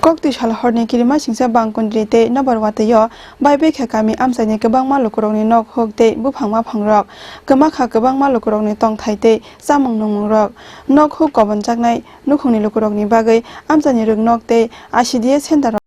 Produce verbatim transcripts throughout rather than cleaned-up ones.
Koktwi sal horni kirima singcha Bangkundri tei Nobar watwi-o bai bekha kami amchaini kwbangma lukurokni nok huk tei buphang maphangrok kwma kha, kwbangma lukurokni tongthai tei chamung nungmungrok. Nok huk kobonjaknai nukhungni lukurokni bagwi amchaini rwk nok tei I C D S center rok.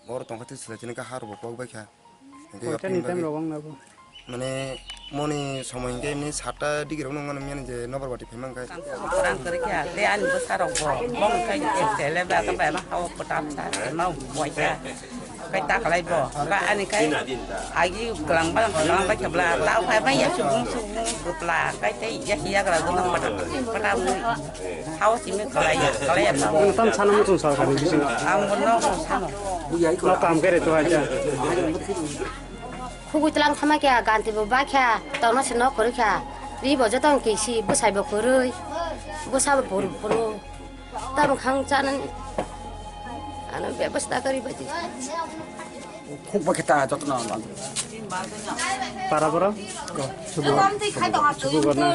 Boro tongkha tei swlai tini kha ha rwbo kok bai kha. Hingke Koita yapni ni time bagwi rok wng nabo? Mane moni somoi hingke mane satta digi rok nung mano miyani je nobar bati phai mang khe. Rang kwrwi kha, tei ani bwsa rok bo, bong khe tele ba khe ba ma hao kwtal sa, ma boisa. Kai ta khlai bo, ba ani kai agi glang ba glang ba khe bla, tao phai ba ya subung subung kwpla, kai tei ya ya gra guna pata pata mui. Hao simi khlai ya, khlai ya tao. Tam sana muchung sarkar ni bisingo. Ang bo no sano. No kam kere to aja. Khugui tlang thama khe ganti bo ba khe, tongna se nok kwrwi kha. Ri bo joto wng kisi, bwsai bo kwrwi, bwsa bo phuru phuru. Tamo khang chanani. Ano bebasta kari baji. Khuk ba khe ta joto no. Para boro? Subu. Subu gorna.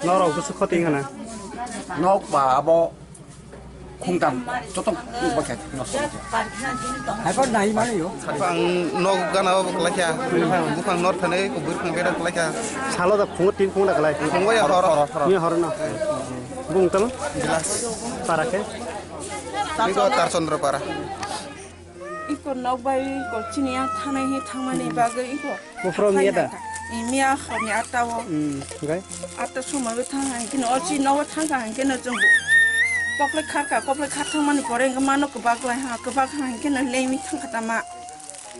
Norok bwswk khoti wngkha na? Nok ba abo khungtam joto khuk ba khe nosto. Hai por nai mano yo. Ang nok gana o khlai kha. Buphang nor thane ko buphang beda khlai kha. Salo da khungo tin khung da khlai. Khungo ya hor hor. Ni hor na. Bung tamo? Jelas. Para khe? Iko Tarchandra para. Iko nok bai iko chini yang thanai hi thangmani bagwi iko. Buphro miya da? Miya hor ni atta o. Hmm, gai? Atta somoi bo thang hai kino ochi nogo thang kha hai kino chwng koplai khar kha, koplai khar thang mani pore hwnkhe mano kwbak lai ha, kwbak ha hai kino lengwi thang kha tama.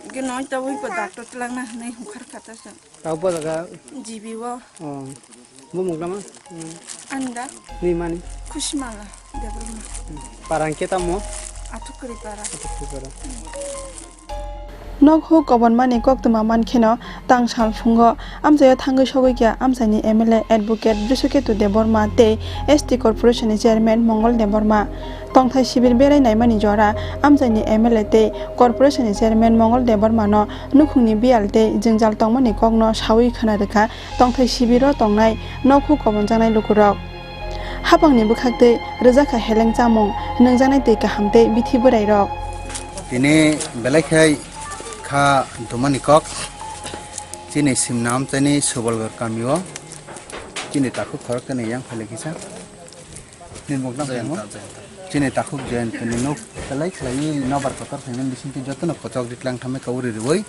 Hwnkhe noi ta ui ko doctor twlang na hinwi hung khar kha ta chwng. Tau bo jaga? G B o. Oh. Bumung tamo? Hmm. Ani da? Ni mani? Khusimala Debbarma. Para hwnkhe tamo? Athukuri para. Athukuri para. Nok huk kobonmani koktwma mankheno tang sal phungo amchaio thangwi sogwi kha amchaini M L A Advocate Brisoketu Debbarma tei S T Corporation ni Chairman Mongol Debbarma. Tongthai sibir berai naimani jora amchaini M L A tei Corporation ni Chairman Mongol Debbarma no nukhungni biyal tei jwngjal tongmani kokno sawi khwna rwkha. Tongthai sibiro tongnai nok huk kobonjaknai lukurok. Hapangni bwkhaktwi rwjakha heleng chamung, nungjaknai twi kaham tei bithi bwrairok. Tini belai khai kha dumani kok. Chini simna amchaini Subalgor kamio. Chini takhuk khorok tini yang phai kisa. Nini mukdang Jayanta, phai mo? Jayanta. Chini takhuk Jayanta ni nok belai khlaiwi nobar kotor phaimani bisingtwi jotono kochok ritlang thamwi kauri riwi.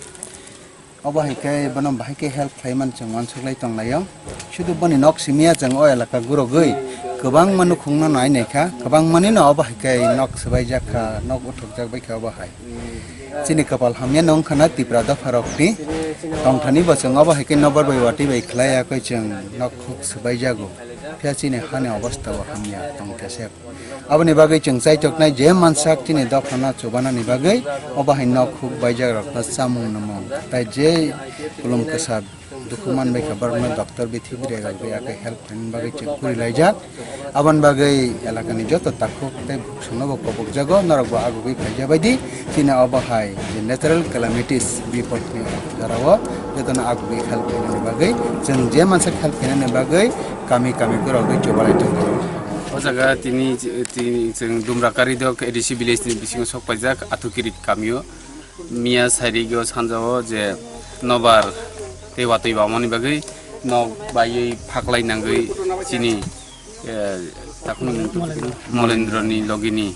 Obo hai khe bono bahai khe help khlai man chwng uansuk lai tong laio. Sudu boni nok simi ya chwng o elaka gurogwi kwbangma nukhungno nai nai kha, kwbangmani no obo hai khe nok swbaijak kha, nok uthukjak bai kha obo hai. Chini kwpal hamya no wngkha na Tipra dopha rok ni tongthani bo chwng obo hai khe nobar bai watwi bai khlai ya khe chwng nok huk swbaijago. Phiya chini hani obostha bo hamya tongthese. Aboni bagwi chwng chaichoknai je mansak chini dophano chubanani bagwi, obo hai nok huk baijak rokno chamung nwmung. Tai je kulum kwsa dukhu manbai kha borokno doctor bithi bwrwi rok ya khe help khainani bagwi chwng kuri laijak. Aboni bagwi elakani joto takhuk tei bukhukno bo kobokjago, norok bo agugwi phaija baidi chini obo hai je natural calamities bipodni jorao jotono agugwi help khainani bagwi chwng je mansak help khainani bagwi kami kami kwrwngwi chubalai tongo. O jaga tini, tini chwng Dumrakari dok A D C village ni bisingo sok paijak Athukirit kamio. Miya sairigwi o sanjao je nobar tei watwi bamani bagwi nok baiwi phaklai nangwi chini, eh, takhuk Molendroni logini,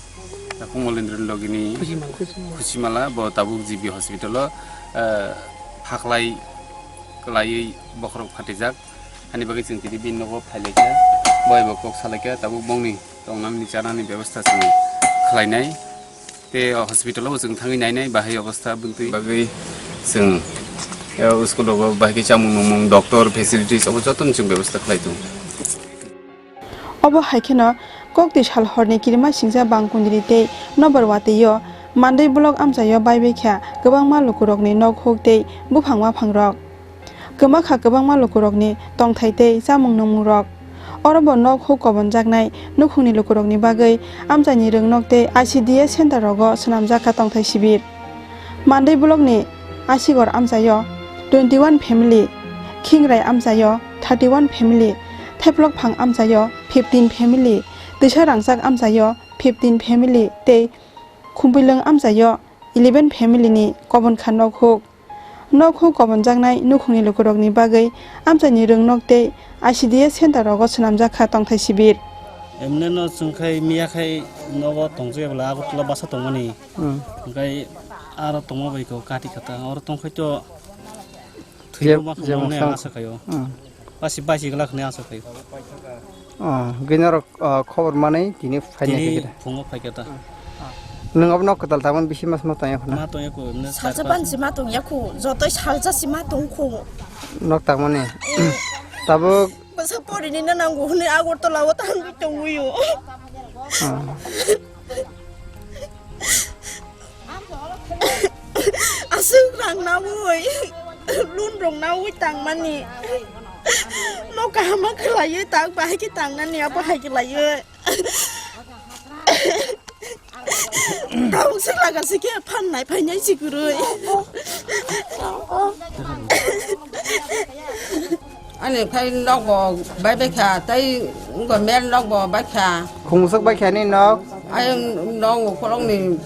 takhuk Molendroni logini Khusimala bo tabuk G B hospital o, eh, phaklai kwlaiwi bokhorok phatijak. Ani bagwi chwng tini bini nogo phailaikha, bai bo kok salaikha, tabuk bongni tongnani chanani bebostha chwng khlainai. Tei o hospital o chwng thangwi nainai bahai obostha bwntwi bagwi chwng, eh, school rogo bahai khe chamung nungmung, doctor, facilities obo jotono chwng bebostha khlai tongo. Obo hai kheno kokti sal horni kirima singcha Bangkundri tei Nobar watwi o Mandai block amchaio baibai kha kwbangma lukurokni nok huk tei buphang maphangrok. Kwma kha kwbangma lukurokni tongthai tei chamung nungmungrok. Oro bo nok huk kobonjaknai nukhungni lukurokni bagwi amchaini rwngnok tei I C D S center rogo swnamjak kha tongthai sibir. Mandai blockni Asigor amchaio twenty one family, Khingrai amchaio thirty one family, Thaiplokphang amchaio fifteen family, Twisa Rangchak amchaio fifteen family tei Khumpilwng amchaio eleven family ni kobon kha nok huk. Nok huk kobonjaknai nukhungni lukurokni bagwi amchaini rwngnok tei I C D S center rogo swnamjak kha tongthai sibir. Emne no chwng khai miya khai nogo tongchai bwla Agartala basa tongmani. Hmm. Hwnkhe aro tongma bai kho kati kha ta. Oro tong khai to thwi Jem-, ma kha jemon mane sang- asa khaio. Hmm. Basi, basi glak hwnwi asa khaio. Ah, gini norok, ah, khobor manwi tini phaina Tini khe khe. Phungo phaikha ta. Nwng abo nok kwtal tangmani bisi mas ma tongya khuna? Ma tongya kho, emne Salsa charpa. Ban si ma tongya kho, jotoi salsa si ma tong kho. Nok tangmani. Tabuk. Bwsa porini na nango hwnwi Agartala o tangwi tongwi o. Ah. Aswk rang nawi, loan rok nawi tangmani. No kaham khlaiwi tak bahai khe tangnani abo hai khlaiwi. Tong swk laga se khe phan nai phai nai si kwrwi. Ani khai nok bo bai bai kha, tei wngkha mel nok bo bai kha. Khumswk bai kha ni nok? Ai nok ukolog ni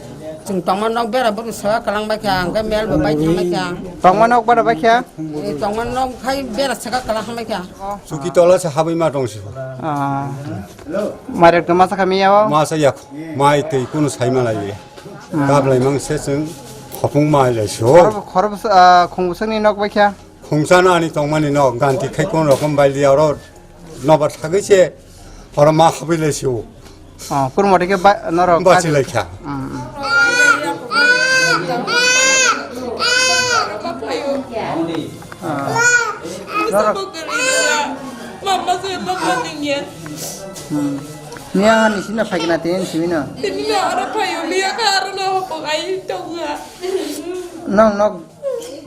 chwng tongma nok bera bwrwi saka kwlang bai kha, hwnkhe mel bo bai thang bai kha. Tongma nok bera bai kha? Eh, tongma nok khai bera saka kwlang bai kha. Chuki tola se habwi ma tong si. Ah. Mai rok to masa kami yao? Masa yak, mai tei kunu sai ma lai. Hmm. Kap lai mang se chwng hopung mai lai si ho. Khorok, khorok, ah, khumswk ni nok bai kha? Khungsa no ani tongmani no ganti khai kono rokom baili oro nobar thagwi se oro ma habwi lai se o. Oh, kurmo de ke ba norok Bachi lai kha. Mm, mm. Ah. Norok. Mama se mama ningya. Hmm. Miya ni sina phagina te ni simino. Tini na oro phayo miya ka aro no hopong ai tonga. Nong nok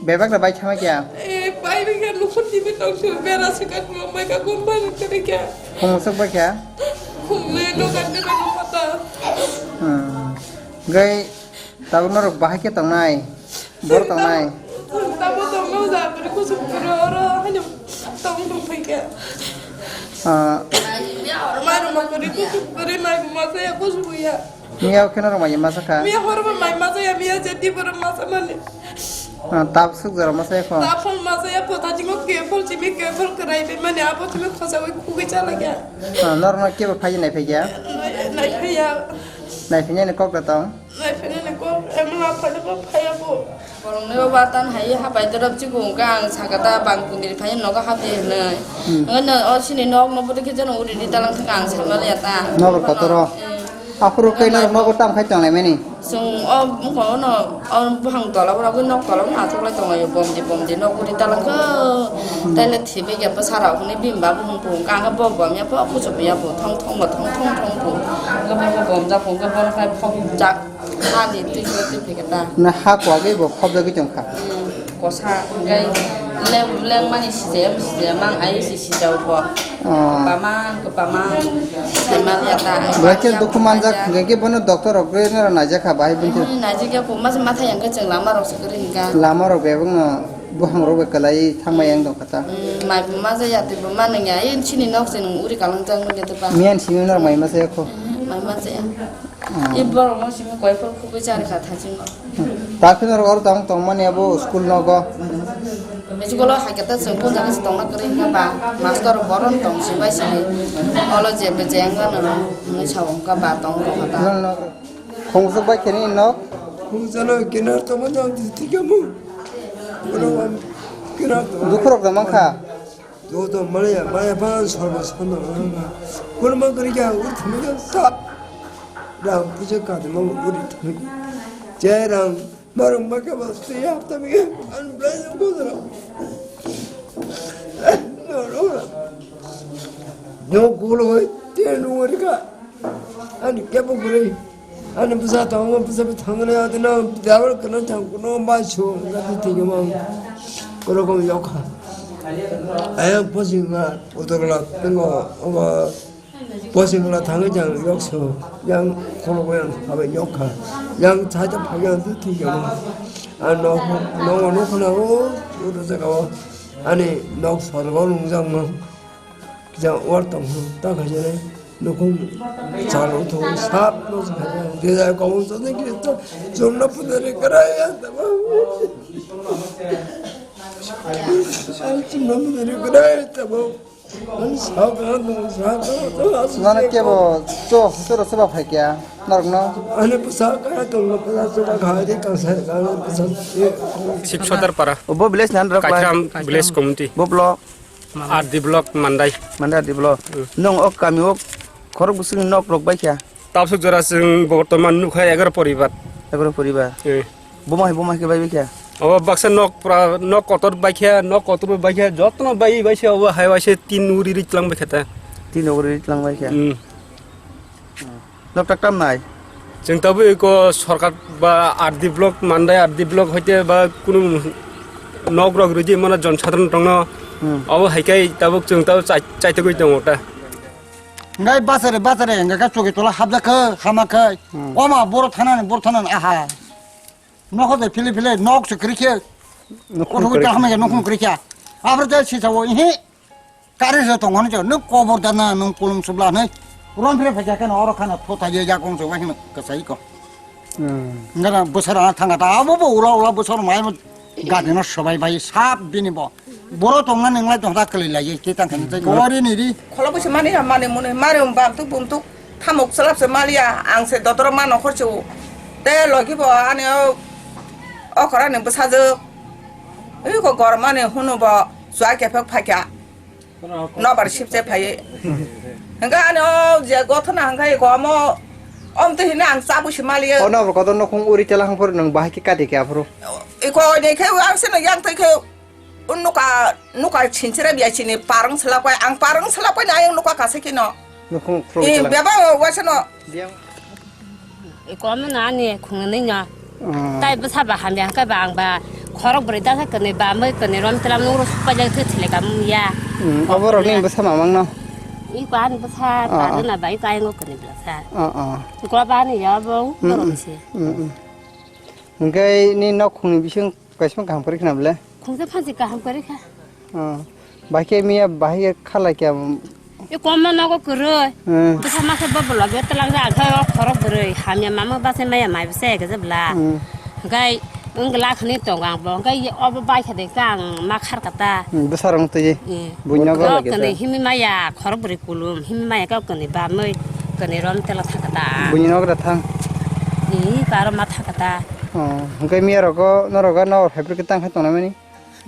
Bebak da bai thama kya? Eh, bai bai kya, nukhun timi tong su, bera se ka, mai ka gun bai ka kya. Khumswk bai kya? Khumle no kan de no pata. Hmm. Gai, tabuk norok bahai khe tongnai? Bor tongnai? Tabo tong no ja, beri kusuk beri oro, hanya tong tong pai kya. Ah. Mai no ma beri kusuk beri mai ma sa ya kusuk ya. Miya khe norok mai masa kha? Miya horo ba mai masa ya, miya je di boro masa mani. Ah, tap suk jora masa ya kho? Tap phol masa ya kho, ta jingo ke phol chimi ke phol krai be mani abo chimi khosa wi kugui chala kya. Ah, norok no kebo phai nai phai kya? Nai, nai phai ya. Nai phai nai kok da tong? Nai phai nai kok, em la phai da phai ya bo. Borokni o batan hai hapai dorop chibu hwnkha ang sakha ta bang kundri phai nogo hapdi hinwi. Hmm. Hwnkheno o chini nok no bwtwi khe jeno uri ri talang thangkha ang sanmaliya ta. Nokbar kotoro? Hmm. Aphuru khe norok nogo tamo khai tonglaimani? Chwng o wngkha ono, o buphang tola borok nok tola borok achuklai tonglaio, bomdi bomdi nok uri talangkha. Taile thibwi khe bwsarok hwnwi bini babu hwnwi phunukha, ang khe bo bomya pho, kuchuk ya pho, thong thong bo thong thong thong pho. Hwnkhe bo bomjak pho, hwnkhe bono khai phobjak, hadi twi twi twi phaikha ta. Na ha kwagwi bo phobjagwi tongkha? Hmm, kosa, hwnkhe leng, lengmani sijaya, sijaya mang, ai si sijao bo. Ah. Kwbangma, kwbangma saiman ya ta. Belai khe dukhu manjak, hwnkhe bono doctor rok bai naijak kha bahai bini. Hmm, naijak ya, masa matha yang khe chwng lama rok se kwrwi hwnkha. Lama rok bebak no buphang rok bai kwlai thangma yang dong kha ta. Hmm, mai bo masa ya, tei bo ma nang ya, eh, chini nok se nung uri kalang jang nung ya te ba. Miyan simi norok mai masa ya kho. Hmm, mai masa ya. Ah. I borok no simi koi por khubui chari kha thaching no. Ta khe norok oro tong tongmani abo school nogo. School o hai khe ta chwng kun jaga se tongna kwrwi hwnkha ba, master boron tong si bai sini. Olo je be je wngya no hwnwi sa wngkha ba tong tong kha ta. Nang no khungsuk bai kheni nok? Khungsano kinar tongma jang di tikamo. Bono kinar tongma. Dukhurok da mankha? Joto maya, maya ba sorbo sono ranga. Kono ma kari kya uri thani kya sap. Rang puja ka de ma uri thani. Jai rang marang ma kya ba se ya ta mi an blai ko dara. No, no. No gulo hoi te no uri ka. Ani kebo gurui. Ani bwsa tongo, bwsa bo thangna ya tino, dawar kana thang kuno ba su, ga ti ti ma. Koro ko yokha. Ayang posi ma, utor la, tengo, oba, posi la thang jang yok su, yang kholo ko yang, abe yokha. Yang cha cha phag yang ti ti ma. Ano, no, no, no, no, o, o, o, ani nok sorgo nungjang ma. Kisa war tong ta khaijani nukhung chalo thung sap no khaijani. Dida kong sa ne kisa chumna pudare karaya tabo. Chumna pudare karaya tabo. Ani sa ka no sa ka. Nana kebo cho sura sura phai kya norok no. Ani sa ka to no ka sa ka de ka sa ka no ka sa. Sip Sodar Para. Obo village nan rok lai. Kachram village community. Boblo. R D block Mandai. Mandai R D block. Hmm. Nong ok kami ok khorok bwswkni nok rok bai kha? Tabsuk jora chwng bortoman nukha egaroh poribar. Egaroh poribar. Eh. Boma hai boma hai khe bai bai kha? Obo baksa nok pura nok kotor bai kha, nok kotor bai kha, jotono bai bai se obo hai bai se tin uri ri tlang bai kha ta. Tin uri ri tlang bai kha. Hmm. Nok tak tam nai. Chwng tabuk eko sorkar ba R D block Mandai R D block hoite ba kunu nok rok rwdi mano jon sadharon tongno. Hmm. Obo hai kai tabuk chwng tabuk chai-, chaitugwi tongo ta. Ngai basare basare ngai ka choki tola habda kha hama kha. Hmm. Oma boro thanani boro thanani aha. Nokho de phile phile nok se kwrwi khe. Nokho kwrwi khe. Hamya nokho kwrwi khe. Abro de sisa wo ihi. Kari se tong hwn je, nwng kobor da na, nwng kulum subla hwnwi. Rom phre phaikha khe no, oro khana thota ye jak wng se, wahino kwsai ko. Hmm. Ngana bwsara thanga ta, abo bo ula ula bwsar mai mo gadi no sobai bai sap bini bo. Boro tong na nang lai tong ta kwlwi lai ye, tei tang khani tei gori ni ri. Kholo bo se mani ya, mani muni, mari um bam tu bum tu, thamuk chalap se mali ya, ang se dotoro ma nokhor se u. Te logi bo ani o, okora ni bwsajwk. Ui ko gor mani hunu bo, chua kephek phaikha. Nobar sipse phai. Hingke ani o je gothona hingke iko omo, om to hino ang chabu si maliyo. O nobar kotor nokhung uri tela hangphuru nwng bahai khe kati khe aphuru. Iko ni khe ang sino yang twi khe nuka, nuka sinsira biya sini parang selapai, ang parang selapai na ayang nuka kasa kino. Nokhung khurui tela. Beba waisa no. Diang. Iko omo no ani khungnwi no. Ah. Tai bwsa ba hamya hwnkhe ba ang ba khorok bwrwi dasa kwnwi ba mwi kwnwi rom tela nung rw suk paijak thwi thile ka mung ya. Hmm, obo rok ni bwsa mamang no. Iko ani bwsa. Ah, ah. Tadwna ba iko ayang o kwnwi bwsa. Ah, ah. Iko ba ani ya bo. Hmm, borok hmm. Se. Hmm, hmm. Hwnkhe ni nok khungni bising Kaisa kaham kwrwi khna bwle? Khungsa phansi kaham kwrwi kha. Oh. Bahai khe miya bahai khe khalai khe. E komma nogo kwrwi. Hmm. Bwsa masa bo bwla be twlang ja khe o khorok bwrwi hamya mama bachai maya mai bwsa khe je bwla. Hmm. Hwnkhe wng la khani tongo ang bo. Hwnkhe obo bai kha de khe ang ma khar kha ta. Hmm, bwsa rong twi. Hmm. Buino go lage kani ta. Himi maya khorok bwrwi kulum, himi maya khe kani ba mwi kani rom tela thang kha ta. Buino gra thang. Ih, paro ma thang kha ta. Oh, hwnkhe miya rogo norogo nokbar phaiphru khe tang khe tongnai mani?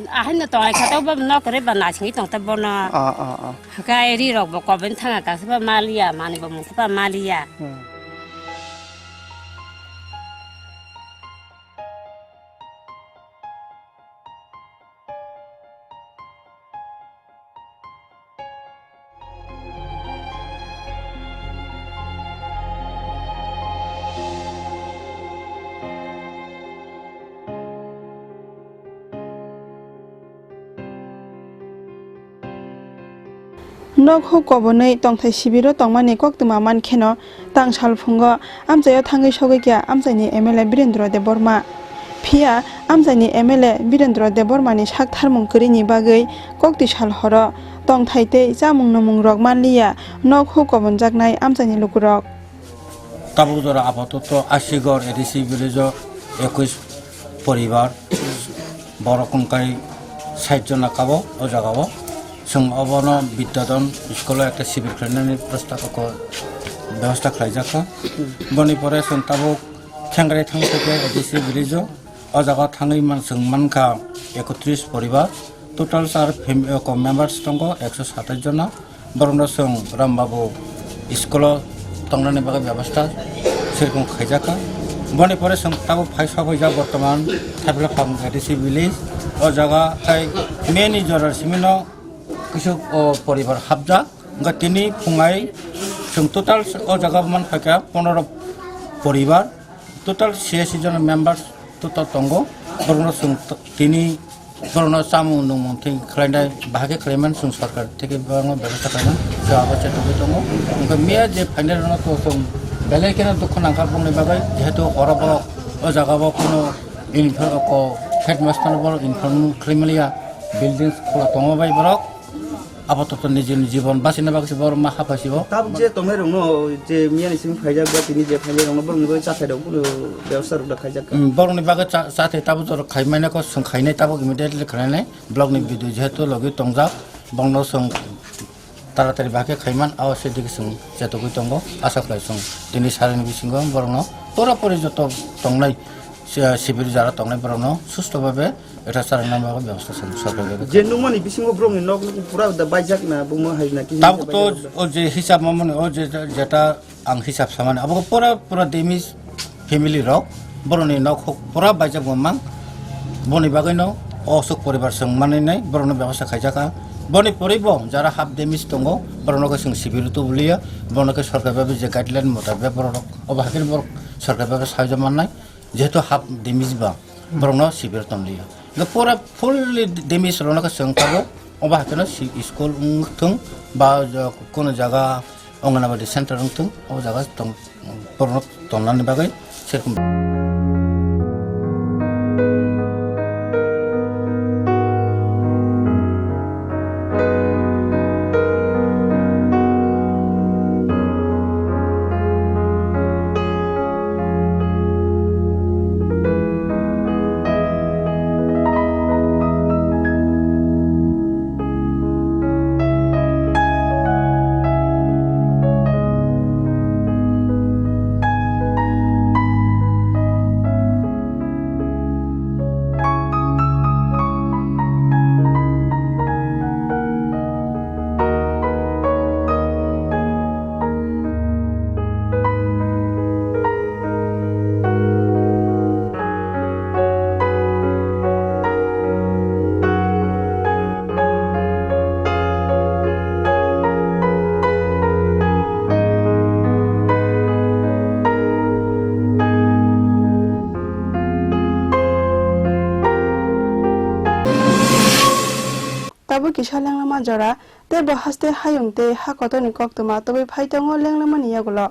Ahaino tongnai kha ta, bo nok kwrwi ba naisingwi tong ta bono. Oh, oh, oh. Hwnkhe ri rok bo koboni thanga kha se ba maliya, mani bo mungsa ba maliya. Hmm. Nok huk kobonwi tongthai sibiro tongmani koktwma mankheno, tang salphungo amchaio thangwi sogwi kha amchaini M L A Birendra Debbarma. Phiya amchaini M L A Birendra Debbarmani sak tharmung kwrwini bagwi koktwi sal horo tongthai tei chamung nwmung rok manliya nok huk kobonjaknai amchaini lukurok. Tabuk jora apatoto Asigor A D C village o ekush poribar, borok wngkai sait jona kabo o jaga o. Chwng obono Vidyadhan school o ekta sibir khlainani prostab ko bebosta khlaijak kha. Boni pore chwng tabuk Khengrai thang theke A D C village o, o jaga o thangwi man, chwng mankha ekotris poribar, total char fam-, eh, ko members tongo ekso satais jona. Borokno chwng Rambabu school o tongnani bagwi bebasta serkong khaijak kha. Boni pore chwng tabuk phai sokphaijak bortoman Thaipla Phang A D C village. O jaga hai meni jora simino kisuk, o, poribar hapjak. Wngkha tini phungai chwng total o jaga man phaikha pondro poribar. Total siyasi jona members total tongo. Borokno chwng t-, tini borokno chamung nungmung thwi khlainai bahai khe khlaimani chwng sorkar theke bebakno bebostha khlaimani chwng abo chetogwi tongo. Wngkha miya je phainai rokno to chwng belai kheno dukhu nangkha bongni bagwi, jehetu oro borok o jaga o phano inform ko headmaster no borok inform khlaimaliya, buildings khula tongo bai borok. Apatot nijini jibon bachina bagwi se borok ma haphaisio. Tabuk je tongnai rokno, je miyani simi phaijak ba tini je phaijak rokno borokni bagwi chathai rok bono bebosta rok da khaijak kha. Mm, borokni bagwi cha-, chathai tabuk jora khai manya kok chwng khainai tabuk immediately khlainai block ni B D O jehetu logi tongjak borokno chwng taratari bahai khe khaiman abo se digi chwng chetogwi tongo. Asa khlai chwng tini salni bisingo borokno pura puri joto tongnai, si-, sibir jara tongnai borokno susto babe Eta charwna bagwi bebosta chwng sorkar bai. Je nukmani bisingo borokni nok pura da baijak na, buma hai na kisa tabuk to baijak. O je hisab mamani, o je, jeta ang hisab samani, abo pura, pura damage family rok, borokni nok hok pura baijak bo mang, boni bagwino o aswk poribar chwng manwi nai, borokno bebosta khaijak kha. Boni poribo jara half damage tongo, borokno khe chwng sibir tubuliya, borokno khe sorkar bai je guideline motabek borok, obo hakhe borok sorkar bai sahajyo mannai. Jehetu half damage ba, borokno sibir tongliya. Hingke pura fully damage rokno khe chwng tabuk, obo hai kheno si-, school wng thung ba, jo-, kono jaga Anganwadi center wng thung, o jaga tong-, borokno tongnani bagwi serokom. Tabuk kisa lenglama jora, tei bo haste hayung tei ha kotorni koktwma tubui phai tongo lenglama ni yagulo.